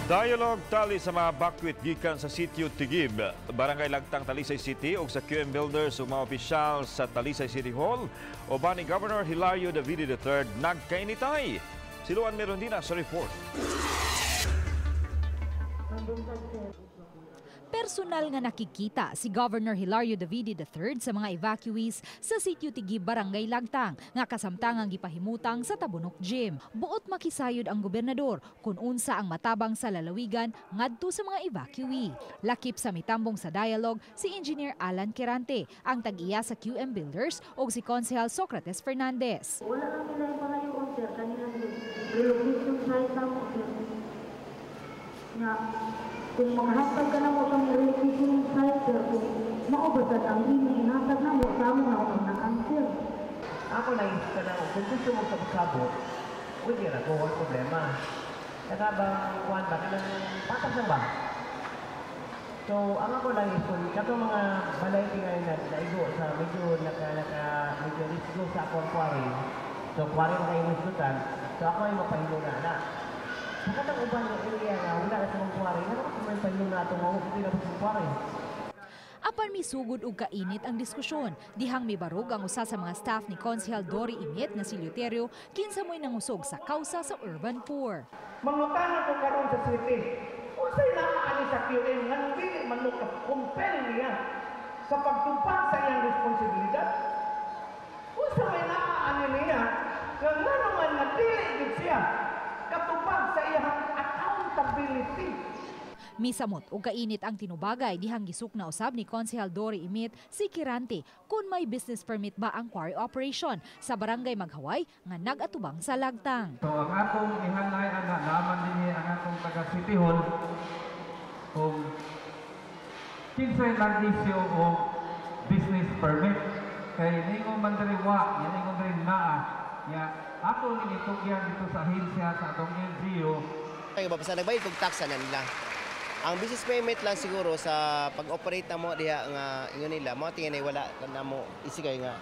Dialogue tali sa mga bakwit gikan sa Sitio Tigib, Barangay Lagtang, Talisay City ug sa QM Builders ug mga opisyal sa Talisay City Hall uban ni Governor Hilario Davide III nagkainitay. Si Luan Merondina sa report. Personal nga nakikita si Governor Hilario Davide III sa mga evacuees sa Sitio Tigib, Barangay Lagtang, nga kasamtangang gipahimutang sa Tabunok Gym. Buot makisayod ang gobernador kung unsa ang matabang sa lalawigan ngadto sa mga evacuee. Lakip sa mitambong sa dialogue si Engineer Alan Quirante, ang tag-iya sa QM Builders, ug si Konsehal Socrates Fernandez. Wala kami na pangayoon, sir, kanila relocation site na mo, sir. Nga, kung makahatag ka na mo kang relocation site, sir, kung maubasad ang imong ihatag na mo, sa amo na akong na-answer. Ako lang ka na, kung gusto mo sabot-sabot, pwede ra ko, walang problema. Saka bang, kuhan ba, kanang patas lang ba? So, ang ako lang is, kung katong mga balay tingali na naigo sa medyo naka medyo risgo sa akong quarry, so quarry na kayo masgutan, so ako ay mapahilo na na. Sa katong uban ng area nga, wala na sa mga quarry, nga naman kung may pahilo na ito, hindi na sa quarry. Apan misugod og kainit ang diskusyon, dihang mibarog ang usa sa mga staff ni Konsehal Dory Imit nga si Leuterio, kinsa mo'y nangusog sa kausa sa urban poor. Mangutana ko karon sa city, unsay naa ani sa QM nga dili man mo compel niya sa pagtupad sa iyang responsibilidad? Unsa may naa ani niya nga ngano man nga dili gid siya katupad sa iyang accountability? Misamot og kainit ang tinubagay dihang gisukna usab ni Konsehal Dory Imit si Quirante kung may business permit ba ang quarry operation sa Barangay Maghaway nga nag-atubang sa Lagtang. So ang akong ihanay ana naman dinhi ang akong taga City Hall kung kinsay nag-issue og business permit kay ningon man diri wa, ningon diri naa nya ako ning itugyan dito sa ahensya sa atong LGU. Kay ba basta nagbayad kog tax na nila. Ang business permit lang siguro sa pag-operate na mo diha nga ingon nila mo tingin ay wala na mo isigay nga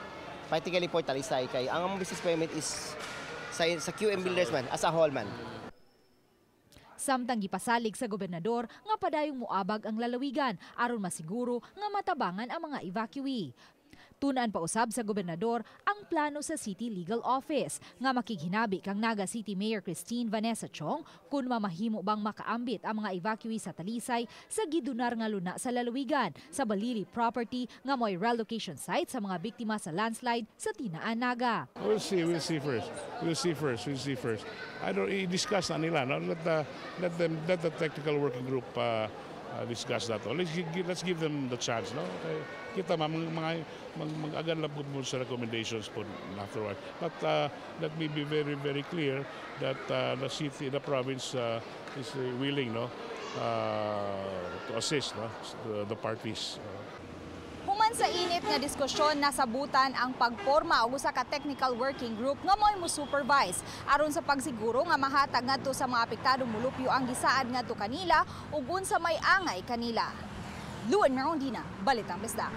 practically for Talisay kay ang among business permit is sa QM Builders man as a whole man. Samtang gipasalig sa gobernador nga padayong moabag ang lalawigan aron masiguro nga matabangan ang mga evacuee. Tunaan pa usab sa gobernador ang plano sa City Legal Office nga makighinabi kang Naga City Mayor Christine Vanessa Chong kung mamahimo bang makaambit ang mga evacuee sa Talisay sa gidunar nga luna sa lalawigan sa Balili property nga mo'y relocation site sa mga biktima sa landslide sa Tinaan, Naga. We'll see, we'll see first. We'll see first, we'll see first. I don't i-discuss na nila, no? Let the technical working group discuss that. Let's give them the chance, no? Okay. Kita ma mga mag-agan lang po sa recommendations po afterward. But let me be very, very clear that the city, the province is willing, no, to assist, no, the parties. Human sa init nga diskusyon, nasabutan ang pagporma og usa ka technical working group nga mo'y mo-supervise aron sa pagsiguro nga mahatag ngadto sa mga apektadong mulupyo ang gisaad ngadto kanila ug unsa may angay kanila. Luan Merondina, Balitang Bisdak.